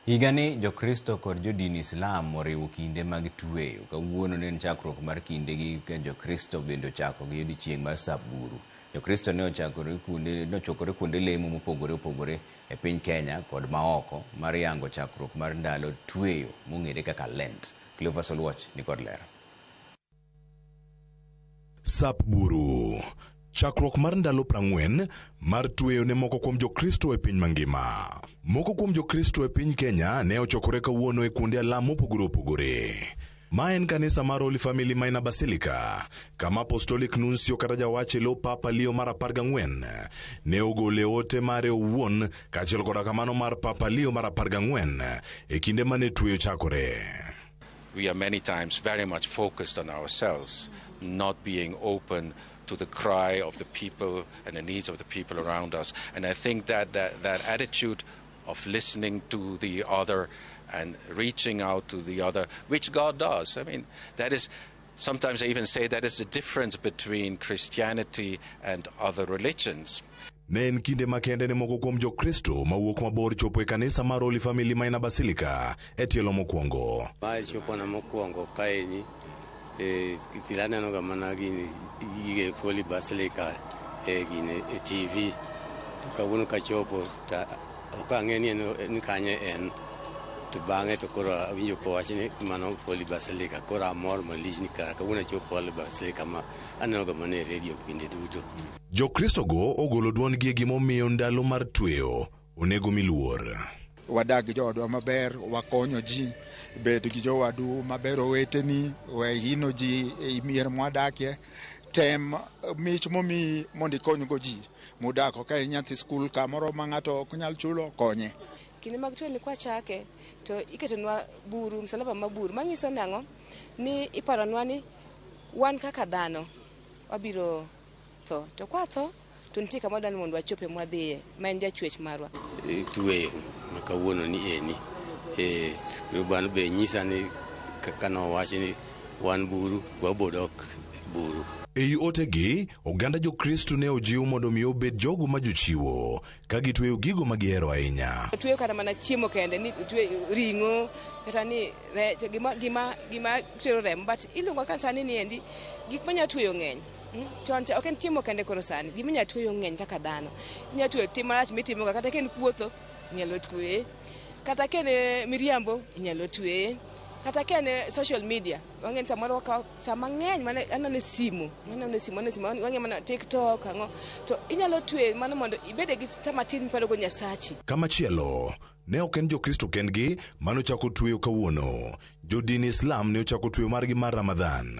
Higani Jokristo kod jodin Islam oriwo kinde mag tweyo. Kawuono ne en chakruok mar kindegi ka Jokristo bende ochako gi odiechieng' mar Sap Buru. Jokristo ne ochokore kuonde lemo mopogore opogore e piny Kenya kod maoko mar yango chakruok mar ndalo tweyo mong'ere kaka Lent. Cleophas Oluoch ni kod ler. Sap Buru. Chakruok mar ndalo 40 mar tweyo ne moko kuom Jokristo e piny mangima. Moko kuom Jokristo e piny Kenya ne ochokore kawuono e kuonde alam mopogore opogore. Ma en kanisa mar Holy Family Minor Basilica, kama Apostolic Nuncio kata jawach e lo Papa Leo mar 14 ne ogole ote mare owuon kaachiel koda kamano mar Papa Leo mar 14 e kinde mane tweyo chakore. We are many times very much focused on ourselves, not being open to the cry of the people and the needs of the people around us. And I think that that attitude of listening to the other and reaching out to the other, which God does. I mean, that is, sometimes I even say that is the difference between Christianity and other religions. Ne en kinde makende ne moko kuom Jokristo mawuok mabor chopo e kanisa mar Holy Family Minor Basilica e tielo mokwongo. Mae chopona mokwongo kaeni, pile aneno ga mana gini gige Holy Basilica e gine e TV. To kawuono kachopo to ok ang'e ni en ni kanye en. To bang'e to koro awinjo kowach ni mano Holy Basilica. Koro amor malich ni kara kawuono achopo Holy Basilica ma aneno ga mana e redio kinde duto. Jokristo go ogolo duondgi e gimomiyo ndalo mar tweyo onego mi luor. Wadak gi joodwa maber, wakonyo ji, bed gi jowadu maber, oweteni, we hino ji e mier mwadakie. Tem mich momiyi mondo ikonygo ji mudako. Ka en nyathi skul kamoro ma ng'ato ok nyal chulo, konye. Kinde mag tweyo ni kwachake to iketonwa buru, msalaba ma buru, manyiso nang'o? Ni iparonwa ni wan kaka dhano wabiro tho, to kwatho to nitie kama wadwani mondo wachope mwadhiye, ma en jachwech marwa. Tweyo ma kawuono ni eni, mano be nyisa ni kaka nowachi ni wan buru, wabodok buru. Ei otegi, oganda Jokristo ne ojiw mondo mi obed jogo ma jochiwo ka gitweyo gigo ma gihero ahinya. Tweyo kata mana chiemo kende, ni tweyo ring'o kata ni rech, gima chwero remo, but iluongo ka sani ni endi gik manya tweyo ng'eny. Chon cha ok en chiemo kende, koro sani gima inya tweyo ng'eny kaka dhano. Inya tweyo tim marach mitimoga, kata ka en kuotho inyalo tweye, kata ka en miriambo inyalo tweye, kata ka en social media. Wang'e ni samoro wakawo sa mang'eny mana aneno e simu, aneno e simu, aneno e simu, wang'e mana TikTok ang'o, to inyalo tweyo mano mondo ibede gi sama tin miparogo Nyasachi. Kamachielo, ne ok en Jokristo kendgi manochako tweyo kawuono. Jodin Islam ne ochako tweyo margi mar Ramadhan.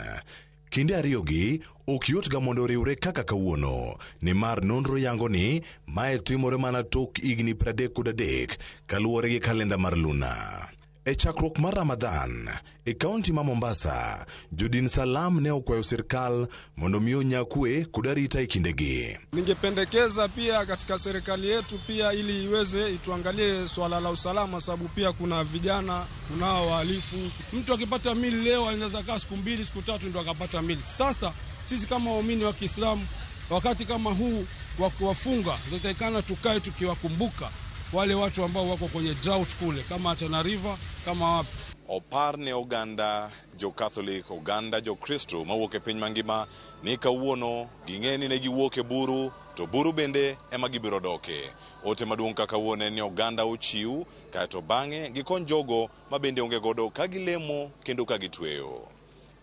Kinde ariyogi ok yotga mondo oriwre kaka kawuono, nimar nonro yango ni mae timore mana tok higni 33 kaluwore gi kalenda mar Luna. E chakruok mar Ramadhan, e kaunti ma Mombasa, jodin Salam ne okwayo sirkal mondo mi onya kwe kod arita e kindegi. Ningependekeza pia katika serikali yetu pia ili iweze ituangalie swala la usalama, sababu pia kuna vijana, kunao wahalifu. Mtu akipata mili leo anaweza kaa siku 2 siku 3 ndo akapata mili. Sasa sisi kama waumini wa Kiislamu, wakati kama huu wa kuwafunga, tunatakikana tukae tukiwakumbuka wale watu ambao wako kwenye drought kule, kama Tana River, kama wapi. Opar ne oganda jo Catholic, oganda jo Kristo mawuok e piny mangima ni kawuono ging'e ni ne giwuok e buru, to buru bende ema gibiro doke. Ote maduong' kaka kawuono en ni oganda ochiw, kaeto bang'e gikony jogo ma bende onge godo ka gilemo kendo ka gitweyo.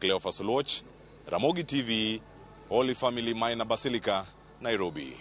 Cleophas Oluoch, Ramogi TV, Holy Family Minor Basilica, Nairobi.